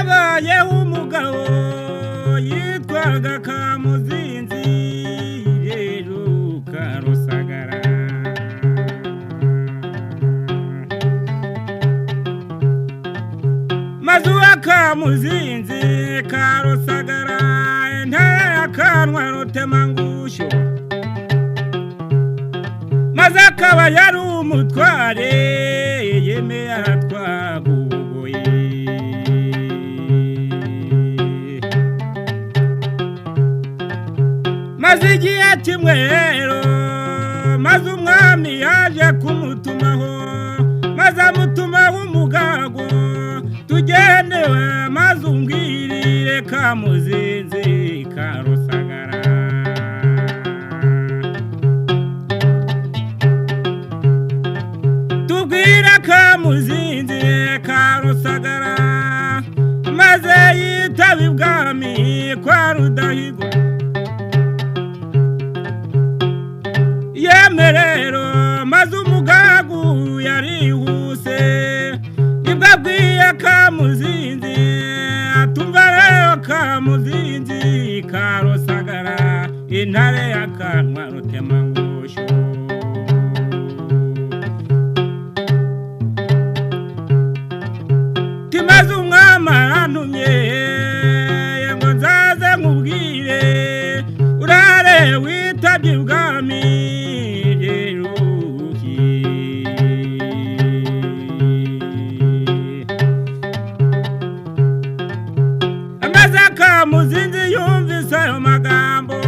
Habayeho umugabo yitwaga Kamuzinzi rero Karusagara. Maze uwa Kamuzinzi Karusagara intare yakanwa Rutemangusho, maze akaba yari umutware yemeye aratwaguye. Maze igihe kimwe rero, maze umwami yaje kumutumaho, maze amutumaho umugago tugendewe, maze umbwirire Kamuzinzi Karusagara. Tubwire Kamuzinzi Karusagara, maze yitaba ibwami kwa Rudahigwa. Yemwe rero maze umugagu yarihuse, nibwo abwiye Kamuzinzi atumva rero Kamuzinzi Karusagara intare yakanwa Rutemangusho. Timaze umwami arantumye ngo nzaze nkubwire urare witabye ibwami. Amaze Kamuzinzi yumvise ayo magambo,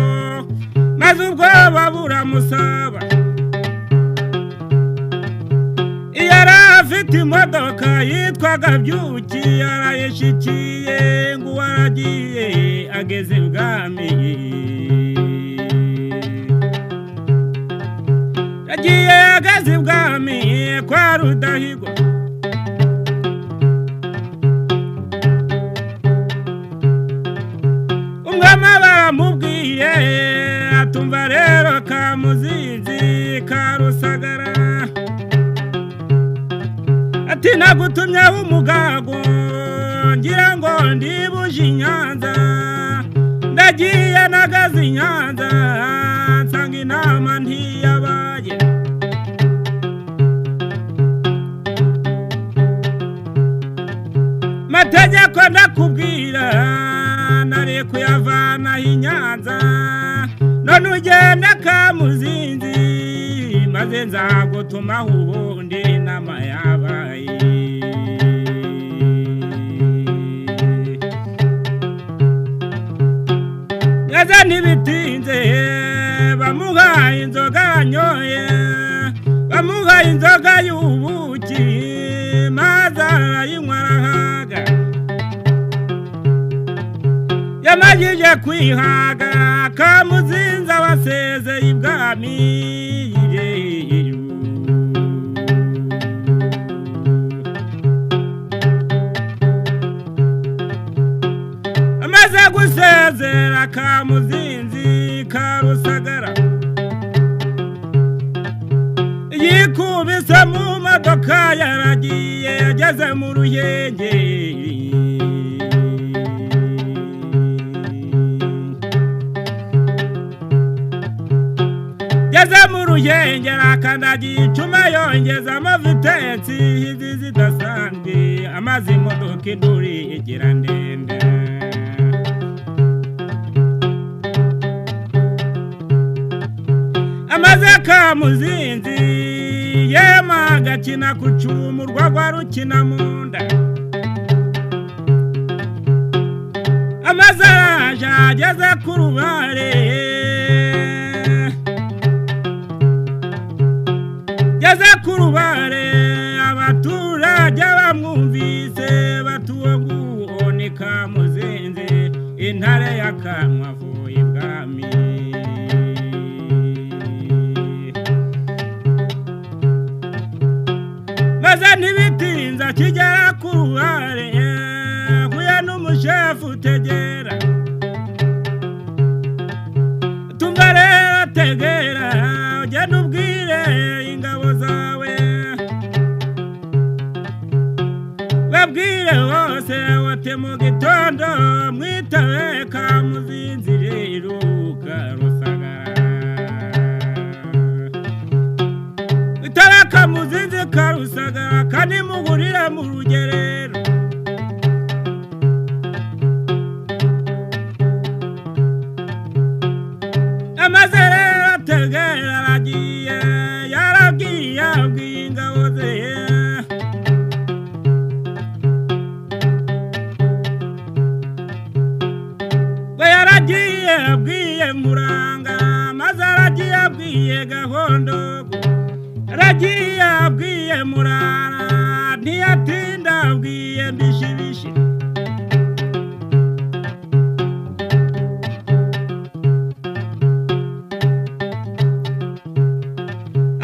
maze ubwoba buramusaba. Iyo yari afite imodoka yitwaga Byuki, yarayishikiye ngo uwo aragiye ageze ibwami. Yagiye ageze ibwami kwa Rudahigwa. Umwami baramubwiye atumva rero Kamuzinzi Karusagara, ati nagutumyeho umugago ngira ngo ndibuje i Nyanza, ndagiye nagaze i Nyanza nsanga inama ntiyabaye. Mategeko ndakubwira nari kuyavanaho i Nyanza, none ugenda Kamuzinzi maze nzagutumaho ubundi inama yabaye. Yaza ntibitinze bamuhaye inzoga yanyoye, bamuhaye inzoga y'ubuki maze arayinywa arahaga. Yamajije kwihaga Kamuzinzi abasezeye ibwami. Amaze gusezera Kamuzinzi Karusagara, yikubise mu modoka yaragiye ageze mu Ruhengeri. Geze mu Ruhengeri akandagiye icuma yongezamo vitensi izi zidasanzwe, amaze imodoka induri igira ndende. Amaze Kamuzinzi yema agakina ku cumu urwagwa rukina mu nda. Amaze araje ageze ku rubare, ageze ku rubare abaturage bamwumvise batuwo nguwo ni Kamuzinzi intare yakanwa avuye ibwami. Maze ntibitinze akigera ku rubare ahuye n'umushefu utegera, tumva rero ategera ugenda ubwire ingabo zawe. Ubabwire bose bati mu gitondo mwitabe Kamuzinzi rero Karusagara. Mwitabe Kamuzinzi Karusagara kandi muhurire mu rugerero. Amaze rero ategera aragiye, yarabwiye abwiye ingabo ze. Ngo yaragiye abwiye Nkuranga, maze aragiye abwiye Gahondogo, aragiye abwiye Murara, ntiyatinda abwiye Mbishibishi.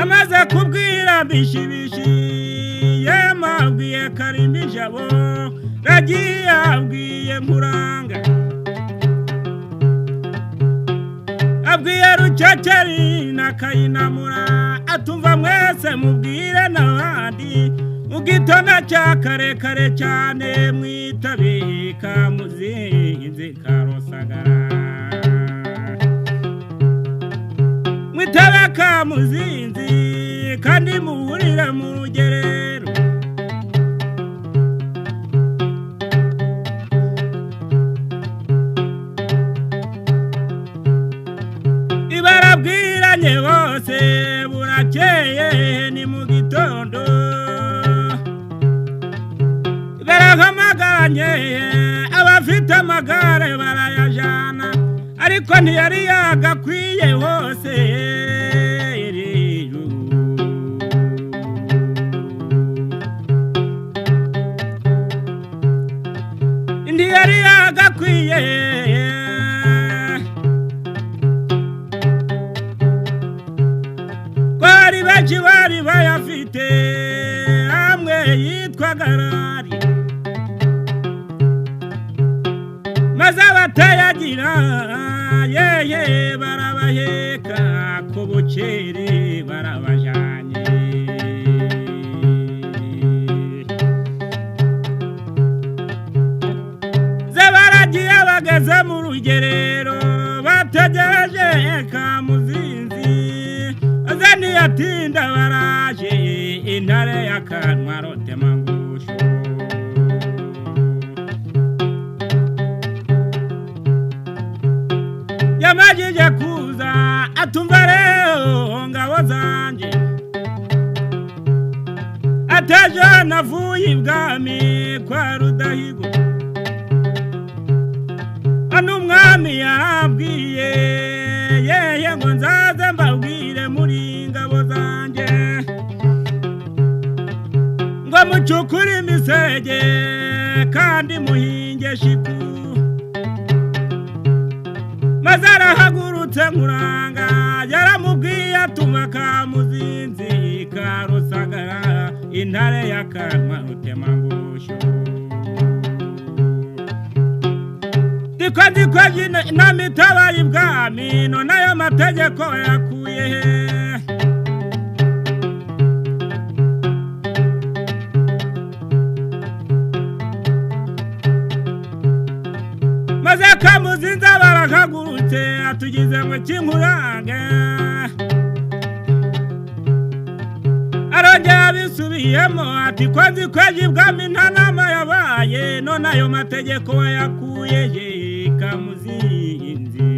Amaze kubwira Mbishibishi, yema abwiye Karimijabo, ragiye abwiye Nkuranga, abwiye Ruceceri na Kayinamura, atumva mwese mubwire n'abandi mu gitondo cya kare kare cyane mwitabe Kamuzinzi Karusagara. Mwitabe Kamuzinzi kandi muhurire mu rugerero. Ibarabwiranye bose burakeye ni mu gitondo, barahamagaranye abafite amagare barayajana, ariko ntiyari yagakwiye hose. Ntiyari yagakwiye. Bari benshi bari bayafite amwe yitwa garari, maze abatayagira yeye barabaheka ku bukeri barabajanye. Ze baragiye bageze mu rugerero bategereje Kamuzinzi, aze ntiyatinda baraje intare y'akanwa Rutemangusho. Yamajije kuza atumva rero ngabo zanjye, atejo navuye ibwami kwa Rudahigwa, hano umwami yarabwiye yeye ngo nzaze mbabwire muri ngabo zanjye, ngo mucukure imisege kandi muhinge shiku. Maze arahagurutse Nkuranga yaramubwiye atuma Kamuzinzi Karusagara intare y'akanwa Rutemangusho. Ndiko ndiko inama itabaye ibwami, none ayo mategeko yakuye he? Maze Kamuzinzi barakagurutse atugize ngo kinkurange, arongera abisubiyemo ati ko nzi ko ejo ibwami nta nama yabaye, none ayo mategeko wayakuye he Kamuzinzi?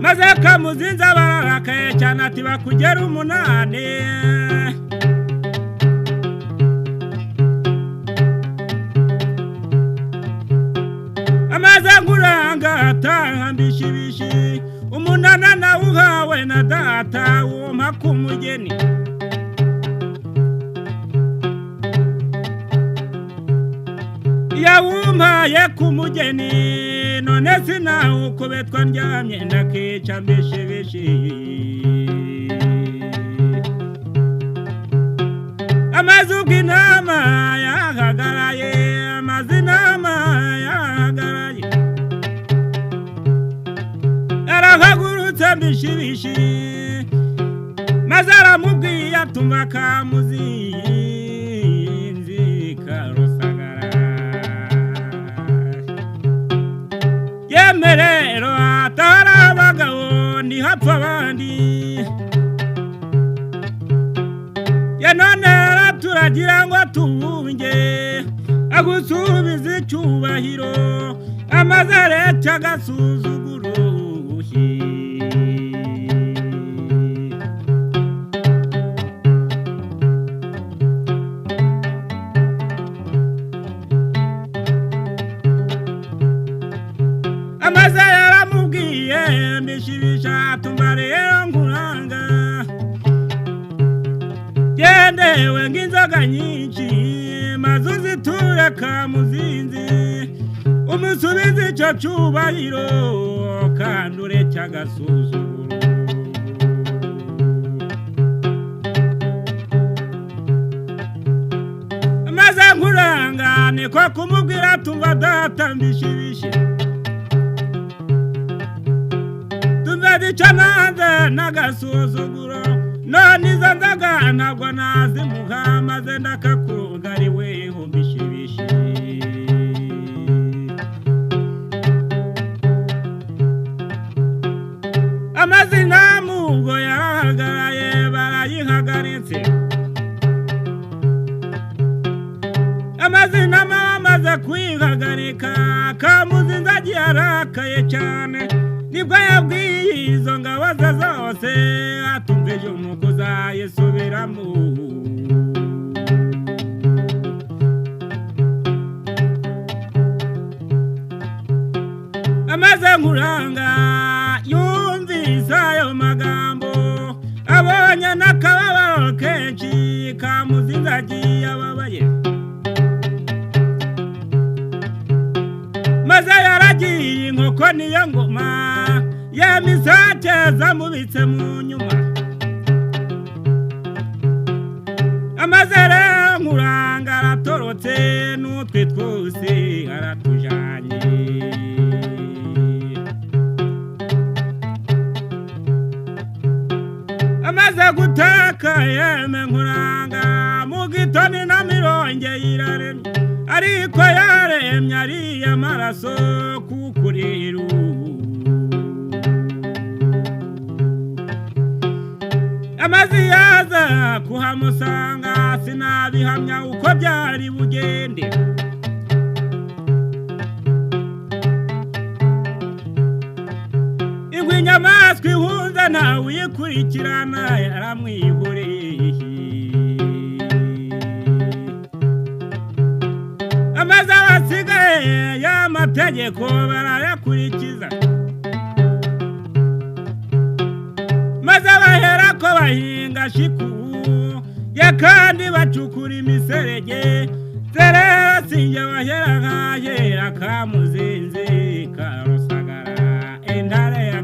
Maze Kamuzinzi bararakaye cyane ati bakugera 8. Amaze Nkuranga ataha Mbishibishi, umunana nawe uhawe na data wumpa k'umugeni. Yawumpaye k'umugeni none sinawukubetwa ndyamye ndakica Mbishibishi. Amaze ubwo inama yahagaraye, amaze inama yahagaraye, arahagurutse Mbishibishi, maze aramubwiye atuma Kamuzinzi hapfa abandi. Ya none turagira ngo tubunge agusubize icyubahiro amaze areta agasuzuguro. Amaze yaramubwiye mbishibisha tumva rero nkuranga gendewe ng'inzoga nyinshi maze uziture Kamuzinzi umusubize icyo cyubahiro kandi ureke agasuzuguro. Maze nkuranga niko kumubwira tumva data mbishibishe icyo nanze n'agasuzuguro none izo nzoga ntabwo nazimuha maze ndakakuroga ari weho mbishibishe. Amazina mubwo yarahagaraye barayihagaritse amazina amaze kuyihagarika Kamuzinzi agiye arakaye cyane nibwo yabwiye izo ngabo ze zose atumvije nuko uzayisubiramo. Amaze nkuranga yumvise ayo magambo abonye n'akababaro kenshi Kamuzinzi agiye ababaye. Maze yaragiye inkoko niyo ngoma yemisake zamubitse mu nyuma. Amaze rero nkuranga aratorotse n'utwe twose aratujanye. Amaze gutaka yeme nkuranga mu gitoni na mironge iraremye ariko yaremye ariye amaraso kukuriru. Amazi yaza kuhamusanga sinabihamya uko byari bugende. Ingwe inyamaswa ihunze ntawe uyikurikirana yaramwihoreye. Amaze abasigaye y'amategeko barayakurikiza maze baherako bahinga shiku ya kandi bacukura imiserege zerera sinjye bahera nkahera Kamuzinzi ka Rusagara intare ya